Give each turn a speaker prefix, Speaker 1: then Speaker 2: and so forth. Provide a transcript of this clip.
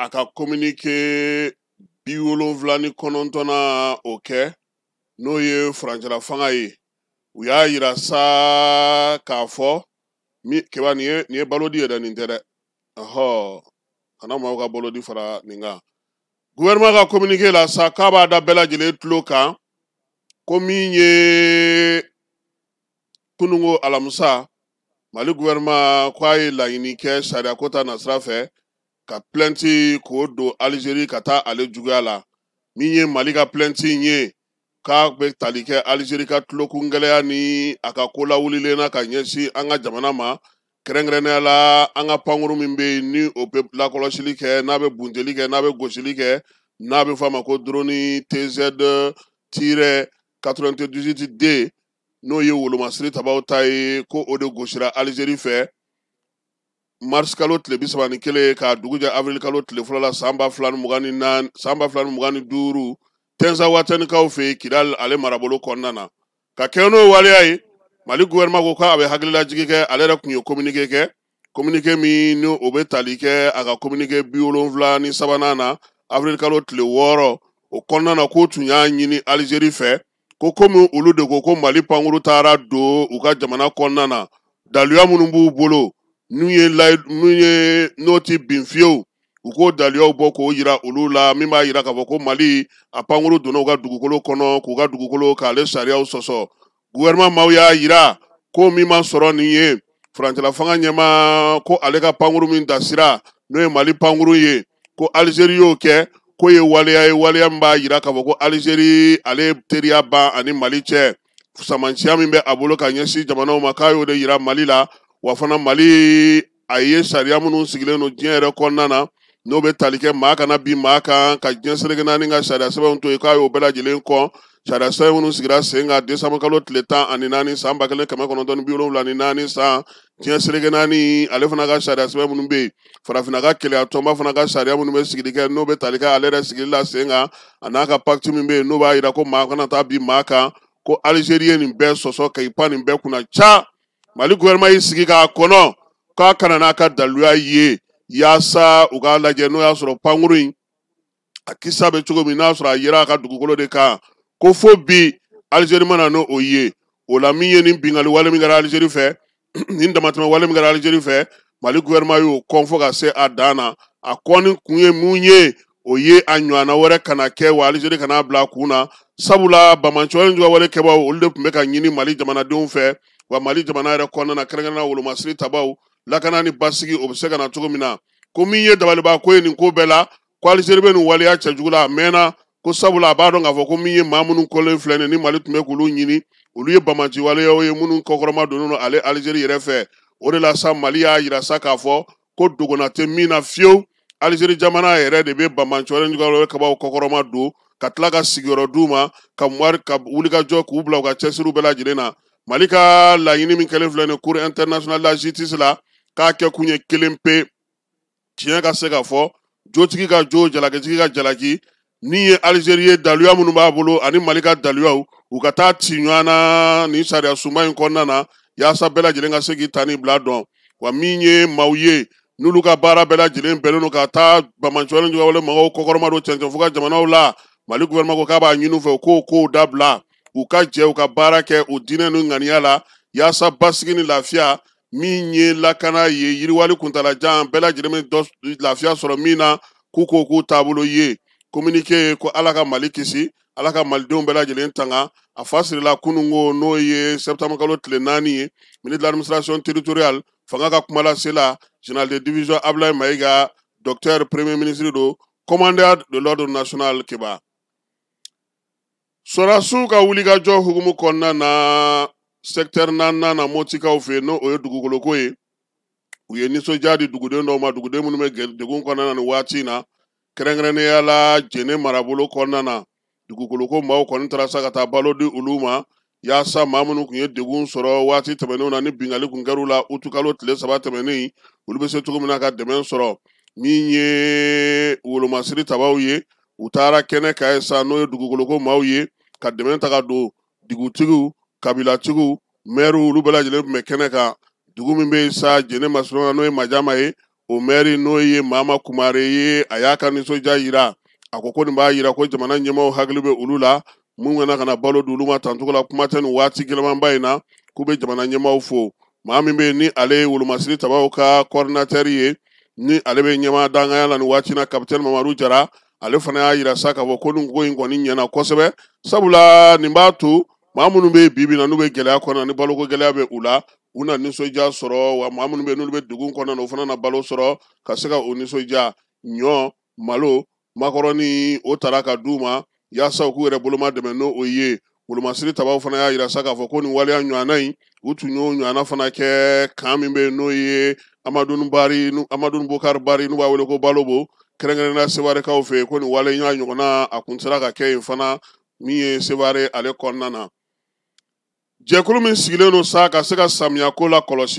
Speaker 1: a ka communiqué 79nan o kɛ, n'o ye furancɛla fanga ye, u y'a yira sa k'a fɔ mi keba nin ye balodi ye dɛ, nin tɛ dɛ. Ɔhɔ, kana maaw ka bolodi fara nin kan. Gouvernement ka communiqué la sa, k'a b'a da bɛɛ lajɛlen tulo kan ko min ye kununko alamisa, Mali gouvernement ko a ye laɲini kɛ sariya ko ta nasira fɛ ka plainte k'o don Algérie ka taa ale juguya la. Min ye Mali ka plainte in ye, k'a bɛ tali kɛ Algérie ka tulokungɛlɛya ni a ka ko lawulilen na ka ɲɛsin an ka jamana ma, kɛrɛnkɛrɛnnenya la an ka pankuru min bɛ yen, ni o bɛ lakɔlɔsili kɛ, n'a bɛ bunteli kɛ, n'a bɛ gosili kɛ, n'a bɛ fɔ a ma ko drone TZ-98D, n'o ye wolomasiri tabaw ta ye, ko o de gosira Algérie fɛ mars kalo tile 31 k'a dugu jɛ avril kalo tile 1 la san 2024, san 2025, Tɛnzawatɛnikaw fɛ yen, Kidal ale marabolo kɔnɔna na. Ka kɛ n'o waleya ye, Mali gouvernement ko k'a bɛ hakililajigi kɛ. Ale yɛrɛ tun ye communiqué kɛ, communiqué min ni o bɛ tali kɛ a ka communiqué 73nan na avril kalo tile 6, o kɔnɔna na, k'o tun y'a ɲini Algérie fɛ ko komi olu de ko ko Mali pankuru taara don u ka jamana kɔnɔna na, daluya minnu b'u bolo n'u ye layi n'u ye n'o ti bin fiyewu, u k'o daluyaw bɔ k'o yira olu la, min b'a yira k'a fɔ ko Mali a pankuru donna u ka dugukolo kɔnɔ, k'u ka dugukolo k'ale sariyaw sɔsɔ. Gouvernement maaw y'a yira ko min ma sɔrɔ nin ye, furancɛla fanga ɲɛmaa ko ale ka pankuru min dasira, n'o ye Mali pankuru ye, ko Algérie y'o kɛ, k'o ye waleya ye, waleya min b'a yira k'a fɔ ko Algérie ale teriya ban ani Mali cɛ, samanciya min bɛ a bolo ka ɲɛsin jamanaw ma, k'a y'o de yira Mali la. Wa fana Mali a ye sariya minnu sigilen don diɲɛ yɛrɛ kɔnɔna na, n'o bɛ tali kɛ maa kana bin maa kan, ka diɲɛ seleke naani ka sariya sɛbɛnw to yen, k'a y'o bɛɛ lajɛlen kɔn. Sariya sɛbɛn minnu sigira sen kan décembre kalo tile 14 san 1974 san, diɲɛ seleke naani ale fana ka sariya sɛbɛn minnu bɛ yen, farafinna ka keleya tɔnba fana ka sariya minnu bɛ sigili kɛ, n'o bɛ tali kɛ ale yɛrɛ sigili la sen kan, a n'a ka pacte min bɛ yen, n'o b'a yira ko maa kana taa bin maa kan, ko Algérie ye nin bɛɛ sɔsɔ ka i pan nin bɛɛ kunna ca. Mali gouvernement y'i sigi k'a kɔnɔ k'a kana n'a ka daluya ye, yaasa u k'a lajɛ n'o y'a sɔrɔ pankuru in a kisa bɛ cogo min, n'a sɔrɔ a yera a ka dugukolo de kan, ko fo bi Algérie ma na n'o ye. O la, min ye nin binkanni wale min kɛra Algérie fɛ, nin damatɛmɛ wale min kɛra Algérie fɛ, Mali gouvernement y'o kɔn fo ka se a dan na. A kɔnni kun ye mun ye? O ye a ɲɔgɔnna wɛrɛ kana kɛ, wa Algérie kana bila a kun na, sabula banbaanciwale juguya wale kɛbaaw, olu de tun bɛ ka ɲini Mali jamanadenw fɛ, wa Mali jamana yɛrɛ kɔnɔna na, kɛrɛnkɛrɛnnenya wolomasiri tabaw, lakana ni basigi o bɛ se ka na cogo min na. Ko min ye dabaliba ko ye nin ko bɛɛ la, ko Algérie bɛ nin waleya cɛjugu la a mɛnna, ko sabula a b'a dɔn k'a fɔ ko min ye maa minnu kɔlen filɛ nin ni Mali tun bɛ k'olu ɲini, olu ye banbaanci waleyaw ye minnu kɔkɔrɔma donnen don ale Algérie yɛrɛ fɛ. O de la sa, Mali y'a yira sa k'a fɔ ko dogona tɛ min na fiyewu, Algérie jamana yɛrɛ de bɛ banbaanci wale juguya wale kɛbaaw kɔkɔrɔma don, ka tila ka sigiyɔrɔ d'u ma, ka wari ka wulikajɔ k'u bila u ka cɛsiriw bɛɛ lajɛlen na. Mali ka laɲini min kɛlen filɛ nin Cour internationale de la justice la, k'a kɛ kun ye kelen pe, tiɲɛ ka se ka fɔ, jotigi ka jo, jalakitigi ka jalaki. Ni ye Algérie ye, daluya minnu b'a bolo ani Mali ka daluyaw, u ka taa ci ɲɔgɔn na nin sariya sunba in kɔnɔna na, yaasa bɛɛ lajɛlen ka se k'i ta ni bila dɔn. Wa min ye maaw ye n'olu ka baara bɛɛ lajɛlen bɛnnen don ka taa banbaanciwale juguya wale mɔgɔw kɔkɔrɔma don cɛncɛn fo ka jamanaw la, Mali gouvernement ko k'a b'a ɲini u fɛ u k'o kow dabila, u ka jɛ u ka baara kɛ u diinɛ ni ŋaniya la, yaasa basigi ni lafiya min ye lakana ye, yiriwali kuntalajan, bɛɛ lajɛlen bɛ dɔ lafiya sɔrɔ min na, k'u k'o k'u taabolo ye. Communiqué ko Ala ka Mali kisi, Ala ka malidenw bɛɛ lajɛlen tanga. A fa sirila kununko, n'o ye septembre kalo tile 4 ye. Ministre de l'administration territoriale, fanga ka kumalasela, général de division Ablaye Maïga, docteur, premier ministre don, commandeur de l'ordre national. Keba sɔrɔdasiw ka wulikajɔ hukumu kɔnɔna na, secteur naaninan na, Motikaw fɛ yen, n'o o ye dugukoloko ye, u ye nisɔndiya di duguden dɔw ma, duguden minnu bɛ degun kɔnɔna na nin waati in na, kɛrɛnkɛrɛnnenya la Jɛnɛ marabolo kɔnɔna na. Dugukoloko maaw kɔni taara sa ka taa balo di olu ma, yaasa maa minnu tun ye degun sɔrɔ waati tɛmɛnenw na, ni binkanni tun kɛr'u la utukalo tile 3 tɛmɛnen, olu bɛ se cogo min na ka dɛmɛ sɔrɔ. Min ye wolomasiri tabaw ye, u taara kɛnɛ kan ye sa, n'o ye dugukoloko maaw ye, ka dɛmɛ ta ka don dugutigiw, kabilatigiw, mɛriw, olu bɛɛ lajɛlen tun bɛ kɛnɛ kan. Dugu min bɛ yen sa, Jɛnɛ masurunya, n'o ye Majama ye, O mɛri n'o ye Mama Kumare ye, a y'a ka nisɔndiya yira. A ko ko nin b'a yira ko jamana ɲɛmaaw hakili bɛ olu la, mun kana ka na balo di olu ma tancogo la. Kuma tɛ nin waati gɛlɛmanba in na, k'u bɛ jamana ɲɛmaaw fo. Maa min bɛ yen ni ale ye wolomasiri tabaw ka coordinateur ye, ni ale bɛ ɲɛmaa danganya la nin waati na, kapitɛni Mamadu Jara, ale fana y'a yira sa k'a fɔ ko nin ko in kɔni ɲɛna kosɛbɛ, sabula nin b'a to maa minnu bɛ bi bi na, n'u bɛ gɛlɛya kɔnɔ, ni baloko gɛlɛya bɛ u la, u na nisɔndiya sɔrɔ, wa maa minnu bɛ yen n'olu bɛ degun kɔnɔna na, u fana na balo sɔrɔ ka se ka o nisɔndiya. Ɲɔ, malo, makɔrɔni, o tara ka d'u ma yaasa u k'u yɛrɛ boloma dɛmɛ n'o o ye. Wolomasiri tabaw fana y'a yira sa k'a fɔ ko nin waleya ɲɔgɔnna in, u tun y'o ɲɔgɔnna fana kɛ kan min bɛ yen n'o ye Amadou Bari, Amadou Bokar Bari, n'u b'a wele ko Balobo, kɛrɛnkɛrɛnnenya Sewarekaw fɛ yen, ko nin waleya ɲɔgɔnna a kun sera ka kɛ yen fana min ye Seware ale kɔnɔna na. Jɛkulu min sigilen don sa ka se ka samiyako la kɔlɔsi.